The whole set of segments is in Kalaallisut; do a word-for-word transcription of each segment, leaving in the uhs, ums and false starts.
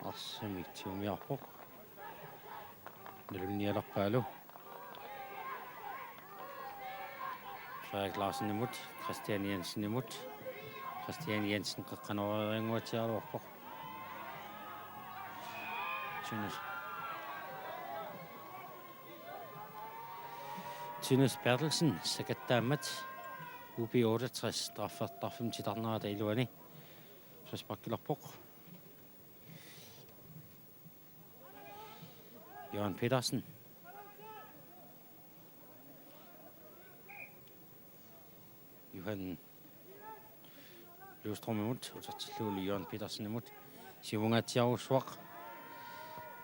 Arsamik tigumiarpoq. Nalunnialerpaalu. Frederik Larsenimut, Christian Jensenimut. Christian Jensen qeqqanooriannguatsiaraluarpoq. Tønnes. Tønnes Berthelsen, sakattaammat. U B otteogtres, straffertarfimmi titarnerata iluani. Frisparkilerpoq. Johan Petersen. Johan Løvstrømimut, utertillugu Johan Petersenimut. Siumungaatsiarujussuaq.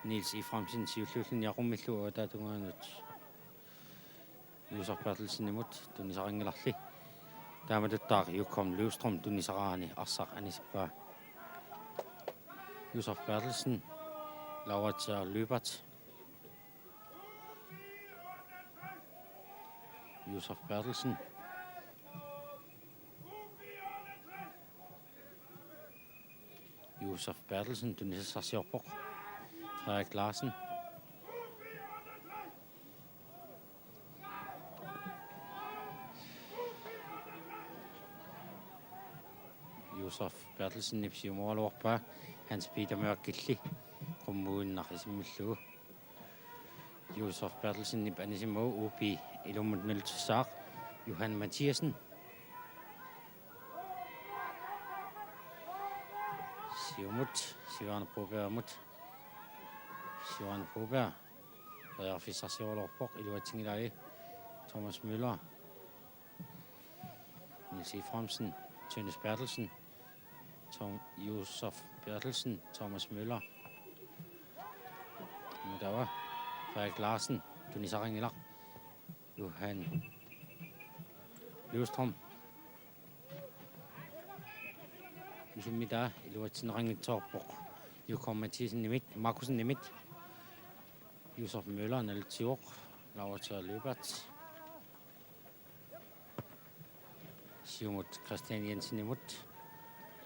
Niels Efraimsen siulliulluni aqummillugu avataata tungaanut. Josef Berthelsenimut tunnisaqanngilarli. Taamatuttaaq Jokom Løvstrøm tunnisaraani arsaq anisippaa. Josef Berthelsen, Lauritsiaq Lyberth. Josef Berthelsen. Josef Berthelsen, tunnisassarsiorpoq. Frederik Larsen. Josef Berthelsenip siumooraluarpaa, Hans Peter Mørkilli qummuinnaq isimmillugu. Josef Berthelsenip anisimagu U B ilummut nul-tissaaq, Johan Mathiassen. Siumut, Sivan Brobergimut. Sivan Broberg. Periarfissarsioraluarpoq iluatsinngilai. Thomas Møller. Niels Efraimsen. Tønnes Berthelsen. Tom, Josef Berthelsen. Thomas Møller. Mudava. Frederik Larsen. Tunnisaqanngilaq. Johan Løvstrøm. Isimmitaa iluatsinneqanngitsoorpoq. Jokom Mathiassenimit, Markussenimit. Josef Møller nalutsivoq. Lauritsiaq Lyberth. Siumut Christian Jensenimut.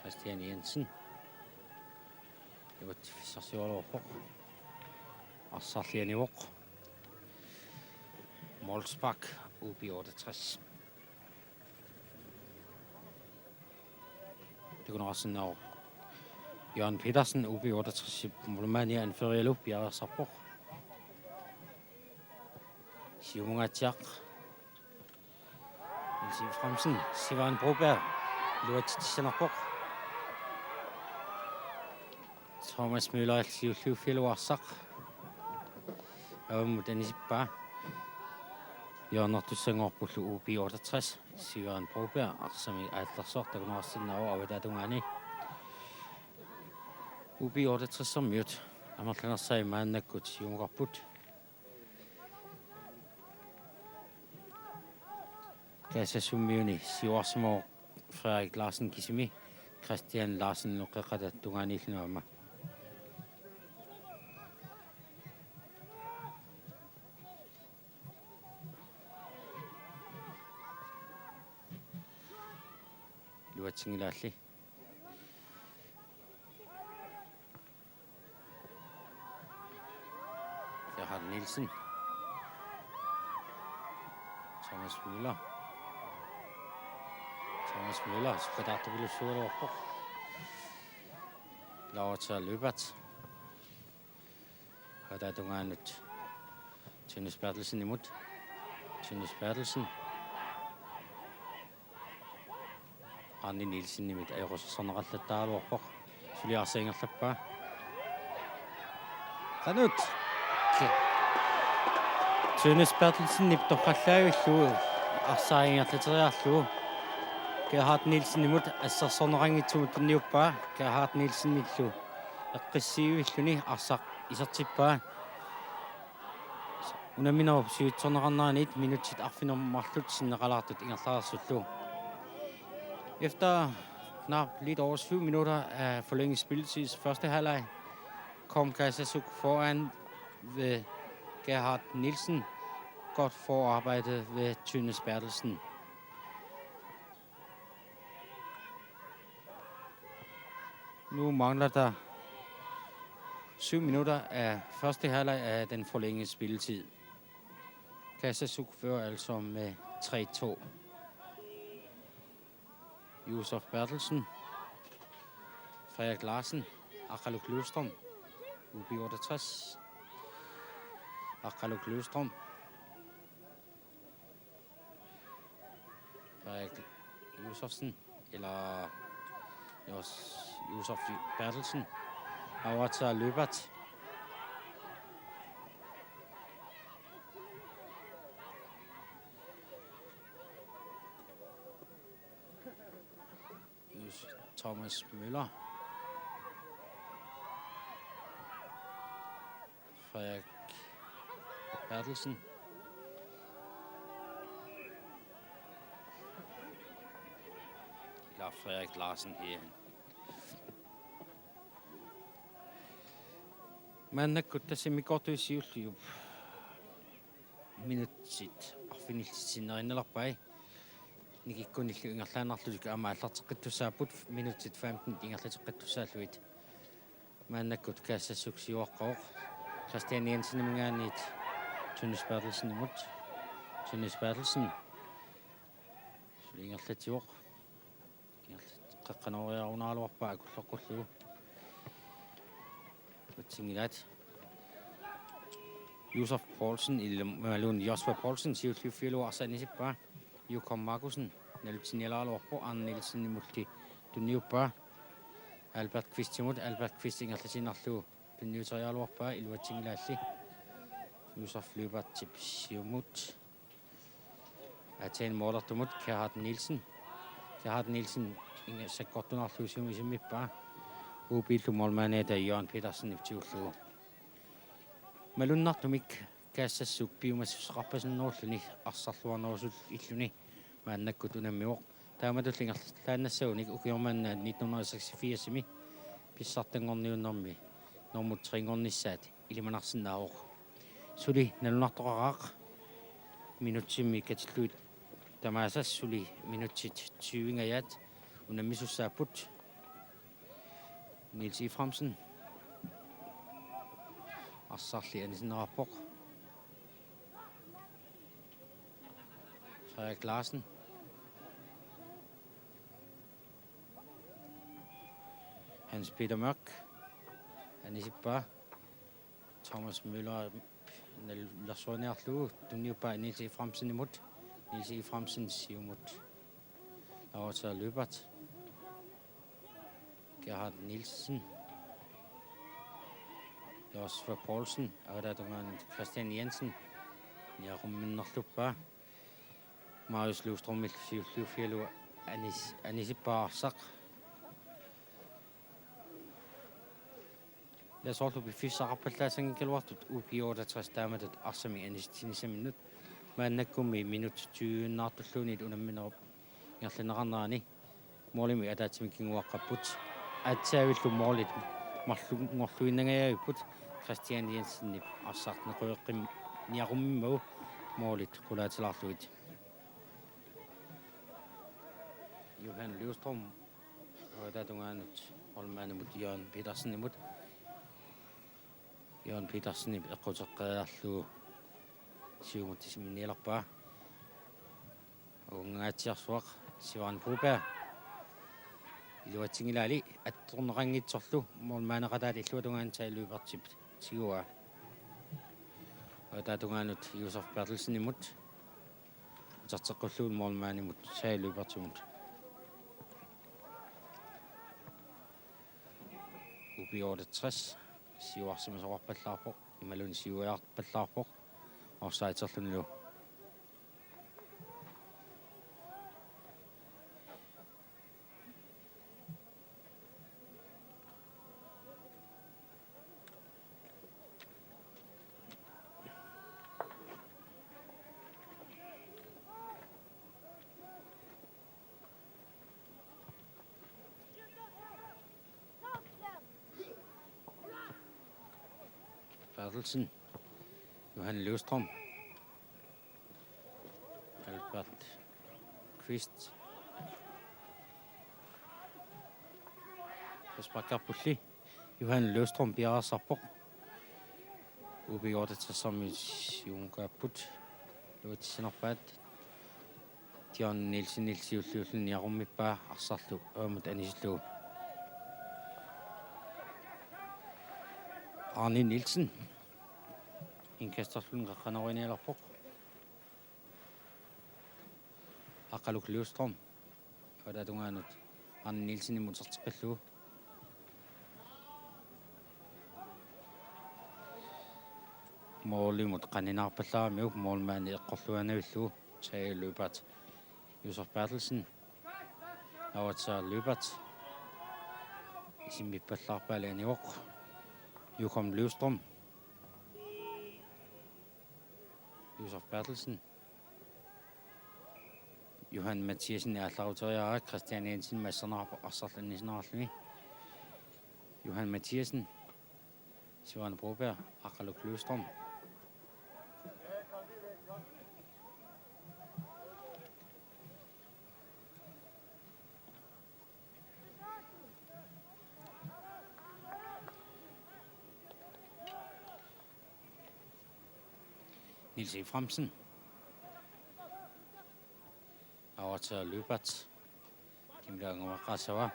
Christian Jensen. Iluatsifissarsioraluarpoq. Arsarlianivoq. Målspark, U B otteogtres. Takuneqarsinnaavoq. Jørgen Petersen, U B otteogtres, målmandi anførerialu piareersarpoq. Siumungaatsiaq. Niels Efraimsen, Sivan Broberg, iluatsitsissanerpoq. Thomas Møller siulliuffigalugu arsaq avammut anisippaa. Hjørnertussanngorpullu U B otteogtres, Sivan Broberg arsamik aallersoq takuneqarsinnaavoq avataata tungaani. U B otteogtres-ermiut amerlanersaat maannakkut siumukarput. Kaassassummiuni siuarsimavoq Frederik Larsen kisimi Christian Larsen nuqqeqqata tungaaniilluni aamma. Iluatsinngilaalli. Gerhard Nielsen. Thomas Møller. Thomas Møller, sukataartupilussuugaluarpoq. Lauritsiaq Lyberth. Avataata tungaanut. Tønnes Berthelsenimut. Tønnes Berthelsen. Arne Nielsenimit ajoqusersorneqallattaaraluarpoq. Suli arsaq ingerlappaa. Qanoq. Tønnes Berthelsenip torrallaavillugu arsaq ingerlateriarlugu Gerhard Nielsenimut assersorneqanngitsumut tunniuppaa. Gerhard Nielsenillu eqqissiivilluni arsaq isertippaa. Unamminerup siutsorneqarneraniit minutsit arfineq-marluk sinneqalaartut ingerlareersullu. Efter knap lidt over syv minutter af forlænget spilletid i første halvleg kom Kaassasoq foran ved Gerhard Nielsen. Godt forarbejde ved Tønnes Berthelsen. Nu mangler der Syv minutter af første halvleg af den forlængede spilletid. Kassasuk fører altså med tre to. Josef Berthelsen. Frederik Larsen. Aqqaluk Løvstrøm. U B otteogtres. Aqqaluk Løvstrøm. Frederik Josefsen, eller Jos-, Josef Berthelsen. Overtager løbet. Thomas Møller. Frederik Berthelsen. Eller Frederik Larsen her. Maannakkut tassa immikkoortup siulliup minutsit arfinillit sinneriinnalerpai. Nikikkunillu ingerlaannarlutik aamma aallarteqqittussaapput, minutsit femten ingerlateqqittussaallugit. Maannakkut Kassasuk siuaqqavoq. Christian Jenseniminngaanniit Tønnes Berthelsenimut. Tønnes Berthelsen. Suli ingerlatsivoq. Ingerlat-, qeqqanooriarunaraluarpaa akulloqqullugu. Utsinngilaat. Josef Poulsen, imaluunniit Josua Poulsen, siulliuffigalugu arsaq anisippaa. Juukkaq Markussen, nalutsinialaaraluarpoq, Arne Nielsenimulli tunniuppaa. Albert Qvistimut, Albert Qvist ingerlatiinnarlugu tunniuteriaraluarpaa, iluatsinngilaalli. Josef Lyberthip siumut. Atseni målertumut Gerhard Nielsen. Gerhard Nielsen inga-, sakkortunerlugu siumut isimmippaa. U B-llu målmandiata Jørgen Petersenip tigullugu. Malunnartumik Kassasuk piumassuseqarpasinnerulluni arsarluarnerusulluni maannakkut unammivoq. Taamatullu ingerlaannassagunik ukioq manna nitten hundrede og seksogfirsimi pissartanngorniunnermi nummer tre-nngornissaat ilimanarsinnaavoq. Suli nalunartoqaraaq minutsimmi katillugit tamaasa, suli minutsit tyvengajaat unammisussaapput. Niels Efraimsen. Arsarli anisinneqarpoq. Frederik Larsen. Hans Peter Mørch. Anisippaa. Thomas Møller nal-, nallersuiniarlugu tunniuppaa Niels Efraimsenimut. Niels Efraimsen siumut. Laurits Lyberth. Gerhard Nielsen. Josua Poulsen. Avataata tungaanut Christian Jensen. Niaqumminnerluppaa. Marius Løvstrømillu siulliuffigalugu anis-, anisippaa arsaq. Ila soorlu piffissaqarpallaassanngikkaluartut U B otteogtres taamatut arsamik anisitsinissaminnut. Maannakkummi minut tyvennaartulluunniit unamminerup ingerlanneqarnerani målimik ataatsimik kinguaqqapput. Aatsaavillu målit marlunngorluinnangajavipput, Christian Jensenip arsaq neqeqqim-, niaqummimmagu målit qulaatilaarlugit. Johan Løvstrøm, avataata tungaanut målmandimut Jørgen Petersenimut. Jørgen Petersenip eqquteqqeriarlugu siumut isimminnialerpaa. Uunngaatsiarsuaq Sivan Broberg. Iluatsinngilaali attorneqanngitsorlu målmandeqataata illuatungaani Taavi Lyberthip tiguaa. Avataata tungaanut Josef Berthelsenimut. Uterteqqullugu målmandimut Taavi Lyberthimut. U B otteogtres siuarsimasoqarpallaarpoq, imaluunniit siuariarpallaarpoq, offsiderlunilu. Berthelsen. Johan Løvstrøm. Albert Qvist. Frisparkerpulli. Johan Løvstrøm piareersarpoq. U B otteogtressermiut siumukaapput. Iluatsissinerpaat. Dion Nielsenillu siulliulluni niarummippaa arsarlu aamut anisillugu. Arne Nielsen. Indkasterluni qeqqanoorinialerpoq. Aqqaluk Løvstrøm. Avataata tungaanut Arne Nielsenimut iserteqqillugu. Målimut qaninaarpallaaramiuk, målmandi eqqorluinnarlugu. Tage Lyberth. Josef Berthelsen. Laurits Lyberth. Isimmippallaarpaali anivoq. Johan Løvstrøm. Josef Berthelsen. Johan Mathiassen aallarteriaraa, Christian Jensen massanerarpoq arsarlu anisinneqarluni. Johan Mathiassen. Søren Broberg, Aqqaluk Løvstrøm. Niels Efraimsen. Laurits Lyberth. Kimla Ngavakasava.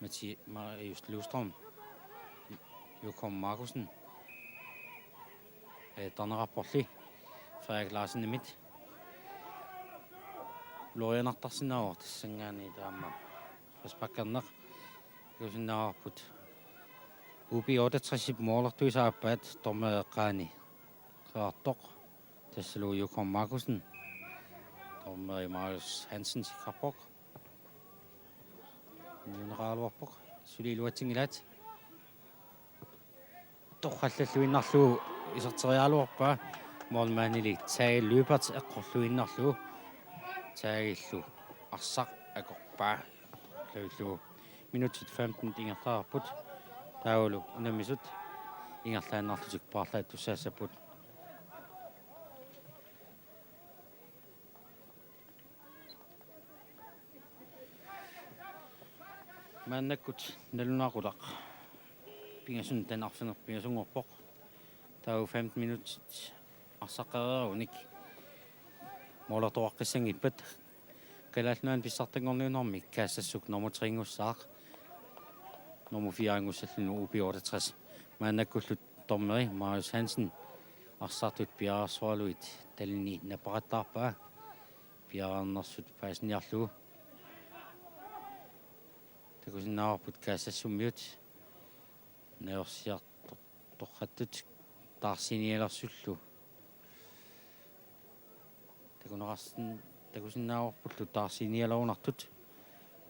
Mati-, Marius Løvstrøm. Jokum Markussen. Ee, tanerapporli. Frederik Larsenimit. Ulorianartarsinnaavoq tassanngaanniit aamma. Frisparkerneq. Takusinnaavarput. U B otteogtresip målertuisa aappaat dommeri eqqaani. Qeqartoq. Tassalu Jokum Markussen. Dommeri Marius Hansen sikkarpoq. Nuunneqaraluarpoq. Suli iluatsinngillat. Torrallalluinnarlugu iserteriaraluarpaa. Målmandili Tage Lyberth eqqorluinnarlugu. Tagillu arsaq akorpaa. Lavillugu. Minutsit femten ingerlareerput. Taavalu unammisut ingerlaannarlutik paarlaattussaassapput. Maannakkut nalunaaqutaq pingasunut taanna arfineq-pingasunngorpoq. Taava femten minutsit arsaqqereerunik målertoqaqqissanngippat. Kalaallit Nunaanni pissartanngorniunnermi Kaassassuk nummer tre-nngussaaq. Nummer fire-nngussalluni U B otteogtres. Maannakkullu dommeri Marius Hansen arsartut piareersualuit talini nappaqattaarpaa. Piareernersut paasiniarlugu. Takusinnaavarput Kaassassummiut najorsiartor-, torrattut taarsiinialersullu. Takuneqarsin-, takusinnaavarpullu taarsiinialernartut.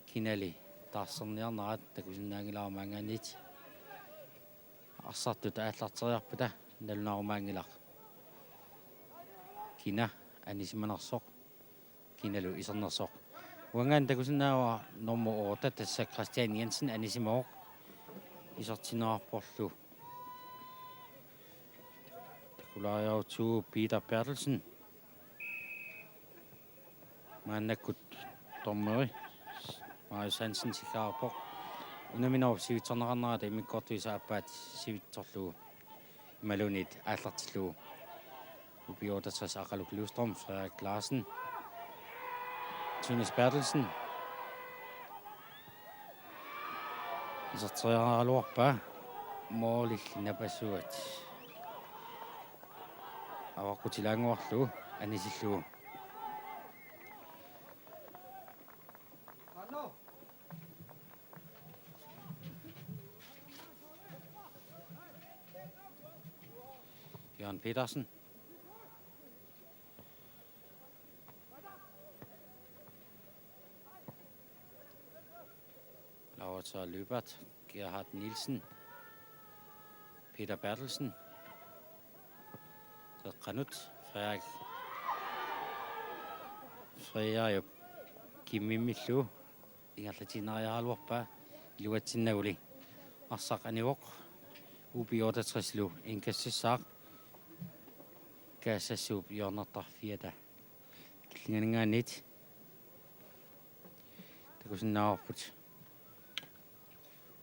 Kinali taarserniarnerat takusinnaanngilara maanngaanniit. Arsartut aallarteriarpata nalunaarumaanngilaq. Kina anisimanersoq. Kinalu isernersoq. Uanngaanniit takusinnaavara nummer otte, tassa Christian Jensen anisimavoq. Isertinneqarporlu. Takulaariarutsigu Peter Berthelsen. Maannakkut dommeri Marius Hansen sikkaarpoq. Unamminerup sivitsorneqarnerata immikkoortuisa aappaat sivitsorlugu. Imaluunniit aallartillugu. U B otteogtres Aqqaluk Løvstrøm, Frederik Larsen. Tunis Berthelsen. Iserteriaraluarpaa. Målilli napasuat. Avaqqutilaannguarlugu anisillugu. Jørgen Petersen. Laurits Lyberth, Gerhard Nielsen, Peter Berthelsen, Teqqanut, Frederik, Frederik Kimmimillu, ingerlatiinnariaraluarpaa iluatsinnaguli. Arsaq anivoq, U B otteogtres-ilu indkassissaaq, Kaassassuup hjørnertarfiata killinganinngaanniit. Takusinnaavarput.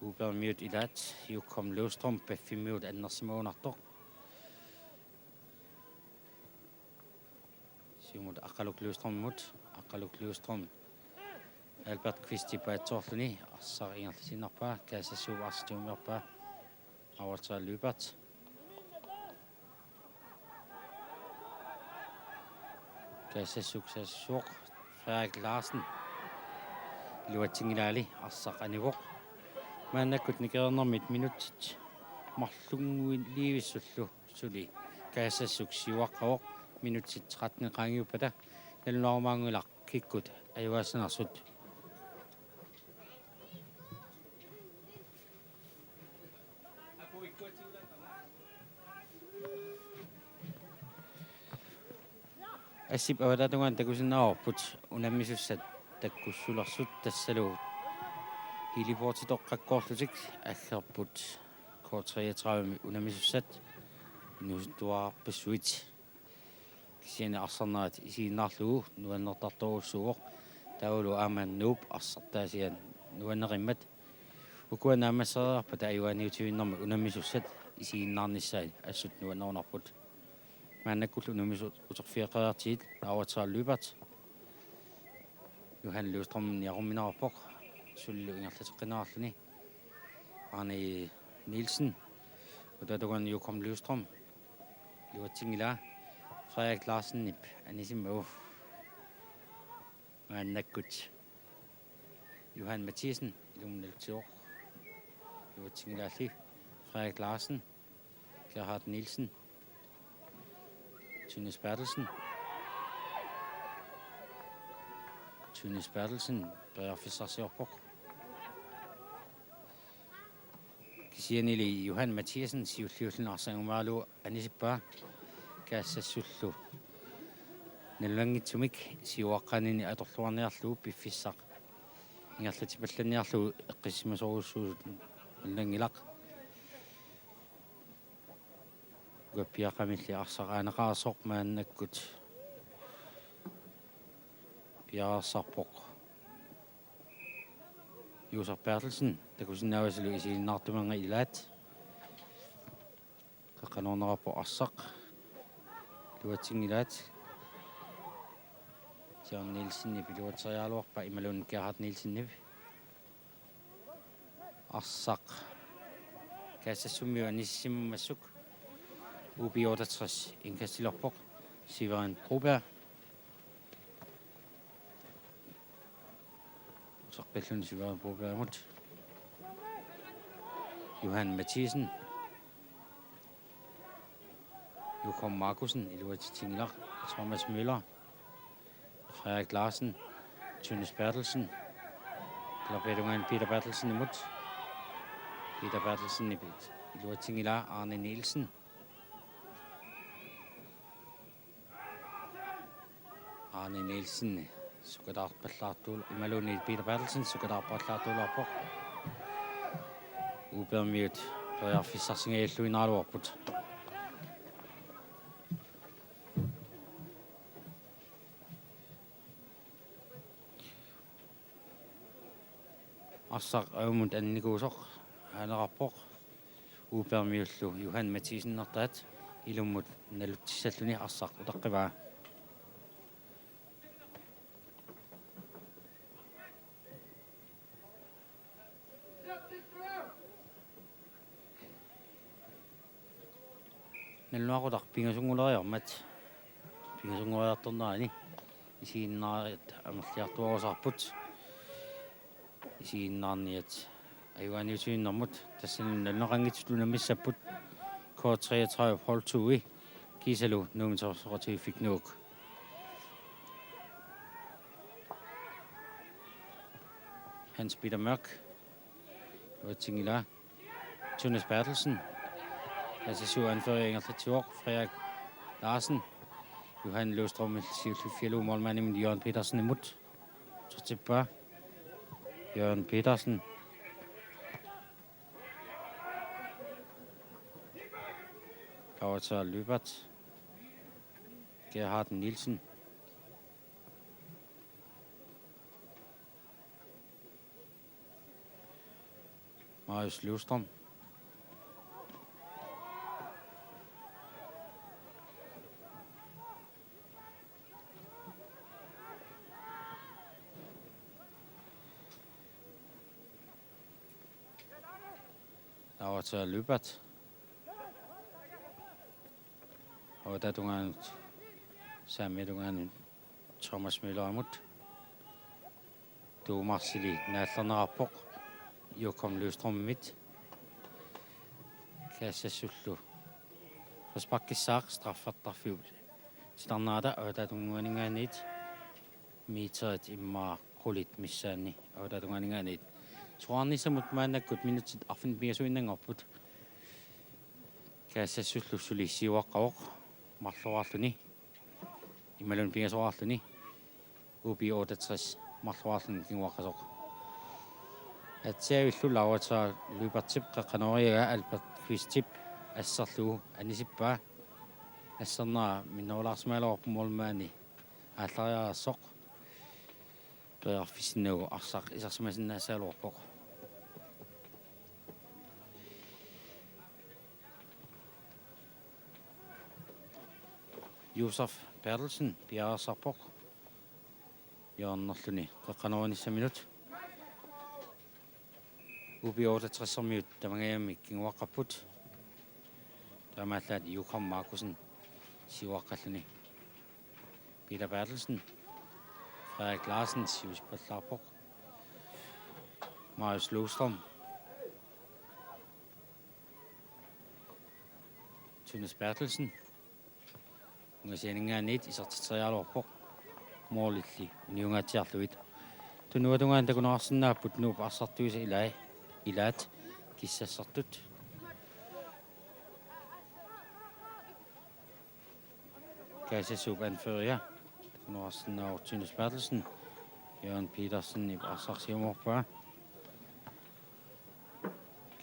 Ubermiut ilaat Juukkam Løvstrøm P F-imiut annersimagunartoq. Siumut Aqqaluk Løvstrømimut, Aqqaluk Løvstrøm Albert Qvist paatsoorluni, arsaq ingerlatiinnarpaa, Kaasassuup arsaq tumiorpaa, Avaltra Lybert. Kaassassuk saassuoq, Frederik Larsen. Iluatsinngilaa, arsaq anivoq. Maannakkut nikerernermit minutsit marlunnguilivissullu suli Kaassassuk siuaqqavoq minutsit tretten qaangiuppata. Nalunarumaanngilaq kikkut ajugaassanersut. Assip avataatungaani takusinnaavarput unammisussat takkussulersut, tassalu heliportitoqqakkoorlutik aggerput K treogtredive-mi unammisussat inuusuttuarpassuit. Kisianni arsarnerat isiginnaarlugu nuannertartorujussuuvoq, taavalu aamma Nuup arsartaasiat nuanneqimmat. Ukua naammassereerpata ajugaaniutiinnarmata unammisussat isiginnaarnissaat assut nuannerunarput. Maannakkullu unammisut uterfigeqqeriartigit, Avatsa Lybert. Johan Løvstrøm niarumminerarpoq, sulilu ingerlateqqinnerarluni. Arne Nielsen. Avataata tungaani Juukkam Løvstrøm. Iluatsinngilaa, Frederik Larsenip anisimmagu. Maannakkut Johan Mathiassen ilumut nalutsivoq. Iluatsinngilaalli, Frederik Larsen, Gerhard Nielsen, Tønnes Berthelsen. Tønnes Berthelsen periarfissarsiorpoq. Kisiannili Johan Mathiassen siulliulluni arsaq angumeralugu anisippaa, Kaassassullu nalunanngitsumik siuaqqaanini atorluarniarlugu piffissaq ingerlatipallanniarlugu eqqissisimasorujussuusut nalunanngilaq. Ukappiaqqamilli arsaq aaneqareersoq, maannakkut piareersarpoq Josef Berthelsen, takusinnaavasalu isiginnaartumannga ilaat. Qeqqanoornerarpoq arsaq. Iluatsinngilaat. John Nielsenip iluatseriaraluarpaa imaluunniit Gerhard Nielsenip. Arsaq Kaassassumiut anisimmassuk. U B otteogtres indkastilerpoq. Severin Broberg. Uteqqilluni Severin Brobergimut. Johan Mathiassen. Jokum Markussen, iluatsitsinngilaat. Thomas Møller. Frederik Larsen. Tønnes Berthelsen. Peter Berthelsenimut. Peter Berthelsenip iluatsinngilaa, Arne Nielsen. Arne Nielsen sukataarpallaartuul-, imaluunniit Peter Berthelsen sukataarpallaartuulaarpoq. U B-miut periarfissarsingajalluinnaraluarput. Arsaq ajumut annikuusoq aaneqarpoq. U B-miullu Johan Mathiassen-ertaat ilummut nalutsissalluni arsaq utaqqivaa. Nalunaaqutaq pingasunnguuleriarmat, pingasunnguuleriartornerani isiginnaariat amerliartuarusaarput. Isiginnaarniat ajugaaniutiinnarmut, tassani nalunaqanngitsut unammissapput K treogtredive hold to-i kiisalu Nuummi Torsukatigiiffik Nuuk. Hans Peter Mørch. Iluatsinngilaa, Tønnes Berthelsen. Kaassassuup anføreri ingerlatsivoq, Frederik Larsen. Johan Løvstrøm siulliffigalugu målmandimut Jørgen Petersenimut. Utertippaa. Jørgen Petersen. Avatsa Lybert. Gerhard Nielsen. Marius Løvstrøm. Laura Tøger Lyberth. Ottetungaanut, saamiatungaanut Thomas Møllerimut. Tuumarsili naallerneqarpoq Jokum Løvstrømimit. Kassassullu frisparkissaaq straffertarfiup titarnerata ottetungaaninngaanniit. Meterit immaqa qulit missaanni ottetungaaninngaanniit. Soraarnissamut maannakkut minutsit arfineq-pingasuinnanngorput. Kassassullu suli siuaqqavoq marloraarluni. Imaluunniit pingasoraarluni. U B otteogtres marloraarluni kinguaqqasoq. Atsiavillu Laura Tøger Lyberthip qeqqanooriagaa Albert Kvistip asserlugu anisippaa. Assernera minnerulaarsimagaluarpoq målmandi aallariarsoq. Periarfissinnagu arsaq isersimasinnaassagaluarpoq. Josef Berthelsen piareersarpoq. Hjørnerluni qeqqanoorinnissaminut. U B otteogtresermiut tamangajammik kinguaqqapput. Taamaallaat Jokum Markussen siuaqqalluni. Peter Berthelsen. Frederik Larsen siusippallaarpoq. Marius Løvstrøm. Tønnes Berthelsen. Ungasianinngaanniit isertitseriaraluarpoq. Målilli uniungaatsiarlugit. Tunuatungaani takuneqarsinnaapput Nuup arsartuisa ilai, ilaat kissassartut. Kassassuup anføreria takuneqarsinnaavoq Tønnes Berthelsen. Jørgen Petersenip arsaq siumorpaa.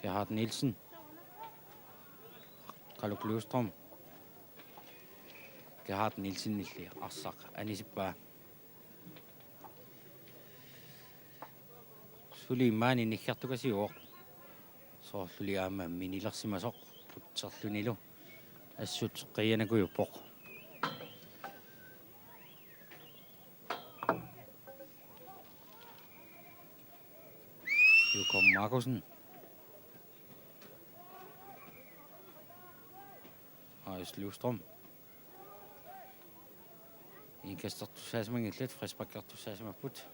Gerhard Nielsen. Qaluk Løvstrøm. Gerhard Nielsenilli arsaq anisippaa. Suli maani niggartukasiuvoq. Soorluli aamma minilersimasoq putserlunilu assut qiianakujuppoq. Jokum Markussen. Marius Løvstrøm. Indkastertussaasimanngillat, frisparkertussaasimapput.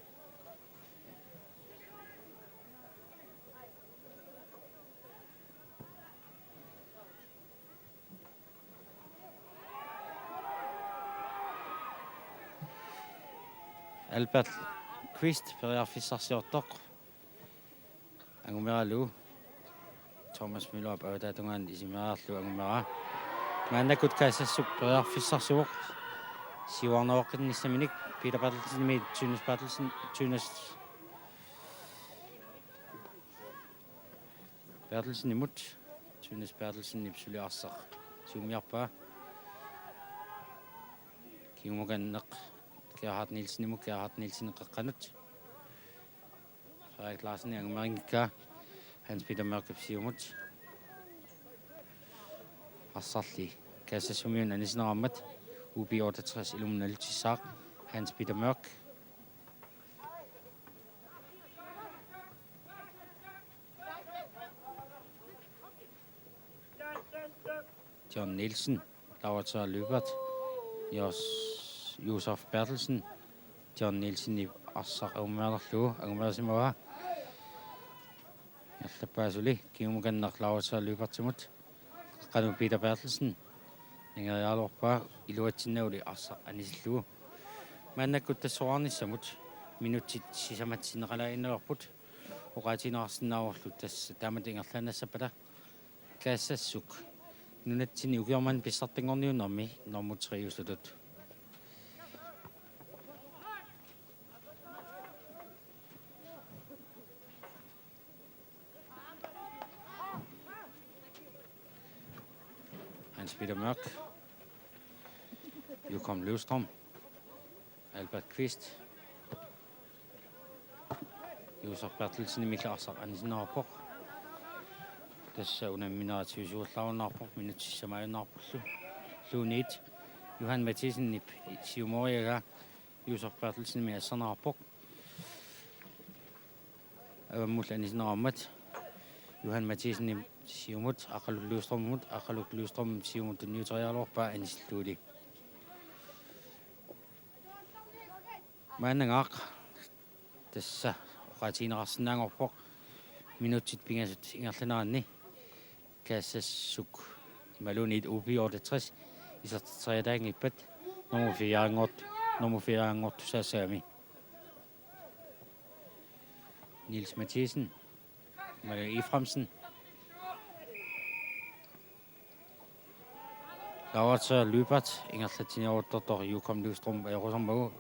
Albert Kvist periarfissarsiortoq. Angumeralugu. Thomas Møllerip avataata tungaanut isumeriarlugu angumeraa. Maannakkut Kassassup periarfissarsivoq. Siuarneruaqqinnissaminnik Peter Berthelsenimit Tønnes Berthelsen, Tønnes Berthelsenimut. Tønnes Berthelsenip suli arsaq siumiarpaa. Kingumukanneq Gerhard Nielsenimut, Gerhard Nielsen qeqqanut. Frederik Larsen angumerinngikkaa Hans Peter Mørkip siumut. Arsarli Kassassumiunut anisinneqarmat U B otteogtres ilumut nalitsissaaq Hans Peter Mørk. John Nielsen, Laura Tøger Lyberth, Jos-, Josef Berthelsen, John Nielsenip arsaq angumeriarlugu, angumersimavaa. Ingerlappaa suli, kingumukanneq Laura Tøger Lyberthimut, qeqqanut Peter Berthelsen, nangeriaraluarpaa iluatsinnaguli arsaq anisillugu. Maannakkut tassa soraarnissamut, minutsit sisamat sinneqalaaginnalerput, oqaatigineqarsinnaavorlu tassa taamatut ingerlaannassappata. Kassassuk nunatsinni ukioq manna pissartanngorniunnermi normu tre-usutut. Hans Peter Mørk. Jokum Løvstrøm. Albert Kvist. Josef Berthelsenimilli arsaq anisinneqarpoq. Tassa unamminerat sivisuallaarunnaarpoq, minutsit sisamajunnaarpullu. Luunniit Johan Mathiasenip siumoriagaa Josef Berthelsenimit asserneqarpoq. Avammut anisinneqarmat Johan Mathiasenip siumut Aqqaluk Løvstrømimut, Aqqaluk Løvstrøm siumut tunniuteriaraluarpaa anisilluili. Maannangaaq tassa oqaatigineqarsinnaanngorpoq minutsit pingasut ingerlaneranni Kaassassuk imaluunniit U B otteogtres isertitseriataanngippat nummer fire-nngort-, nummer fire-nngortussaassagami. Niels Mathiasen, Mario Efraimsen. Laurits Lyberth ingerlatsiniaruttortoq Joachim Løvstrøm ajoqusermagu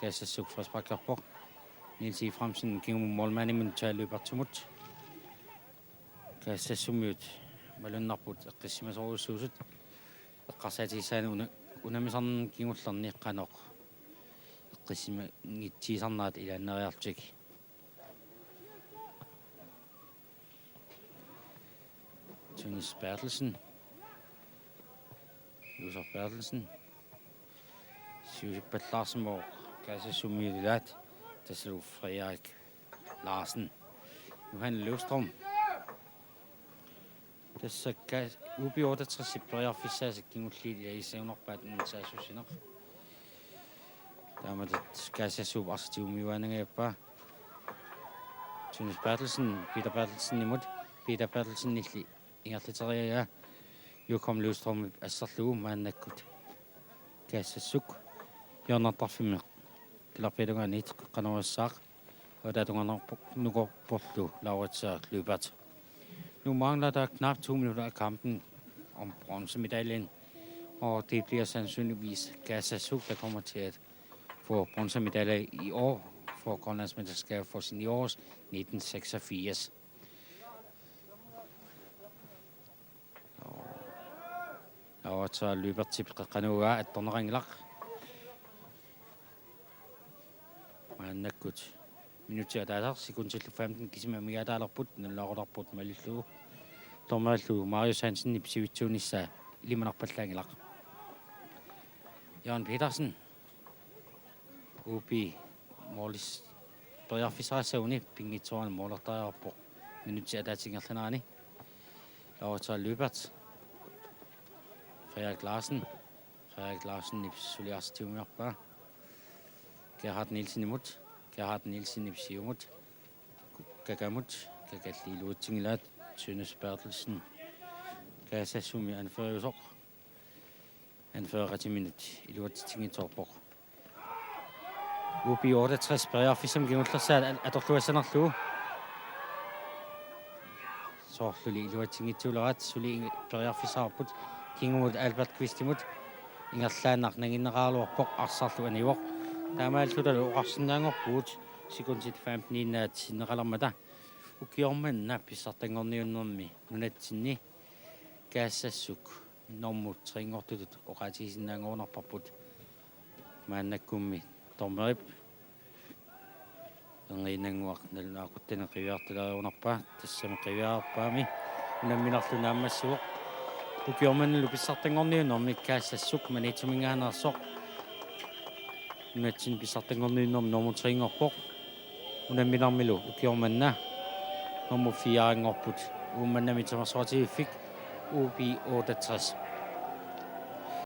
Kaassassuk frisparkerpoq. Niels Efraimsen kingumut målmandimut Charles Lyberthimut. Kaassassumiut malunnarput eqqissimasorujussuusut. Eqqarsaatigissaanut una-, unammisarnermut kingullerni qanoq eqqissimanngitsuusarnerat ilaanneeriarlutik. Tønnes Berthelsen. Josef Berthelsen. Siusippallaarsimavoq Kaassassumiut ilaat. Tassalu Frederik Larsen. Johan Løvstrøm. Tassa Ka-, U B otteogtres periarfissaasa kingulliit ilagissagunarpaat innersaassussineq. Taamatut Kaassassut arsaq tigumiuaannangajappaa. Tønnes Berthelsen, Peter Berthelsenimut, Peter Berthelsenilli ingerlateriaraa Joachim Løvstrømip asserlugu maannakkut Kaassassuk hjørnertarfimmi talerpiata tungaanut qeqqanorissaaq. Avataata tungaanut nukorporlu Laurits Lyberth. Nu mangler der knap to minutter af kampen om bronzemedaljen, og det bliver sandsynligvis Kaassassuk, der kommer til at få bronzemedalje i år for Grønlandsmesterskab for seniorer nitten seksogfirs. Laurits Lyberthip qeqqanut attorneqanngilaq. Maannakkut minutsit ataaseq sekundillu femten kisimi amigaataalerput, nalunaaqutarput malillugu. Dommerillu Marius Hansenip sivitsuunissaa ilimanarpallaanngilaq. Jørgen Petersen. U B målis-, periarfissarissaguni pinngitsoorani målertariaqarpoq minutsit ataatsip ingerlanerani. Laurits Lyberth. Frederik Larsen. Frederik Larsenip suli arsaq tigumiarpaa. Gerhard Nielsenimut. Gerhard Nielsenip siumut. Kakamut. Kakalli iluatsinngilaat. Tønnes Berthelsen. Kaassassumi anføreriusoq. Anføreqatiminut iluatsitsinngitsoorpoq. U B otteogtres periarfissamik kingullersaat atorluassanerlugu. Soorluli iluatsinngitsoorleraat suli ing-, periarfissaqarput kingumut Albert Qvistimut ingerlaannaq nanginneqaraluarpoq arsarlu anivoq. Taamaalillutalu oqarsinnaanngorpugut sekundit femten-innaat sinneqalermata ukioq manna pissartanngorniunnermi nunatsinni Kaassassuk normu tre-nngortutut oqaatigisinnaanngorunarparput. Maannakkummi dommerip erniinnannguaq nalunaaquttani qiviartuleriarunarpaa, tassami qiviarpaami unamminerlu naammassivoq. Ukioq mannalu pissartanngorniunnermi Kaassassuk Maniitsuminngaanneersoq nunatsinni pissartanngorniunnermi normu tre-nngorpoq. Unamminermilu ukioq manna normu fire-nngorput. Uummannami timersoqatigiiffik U B otteogtres.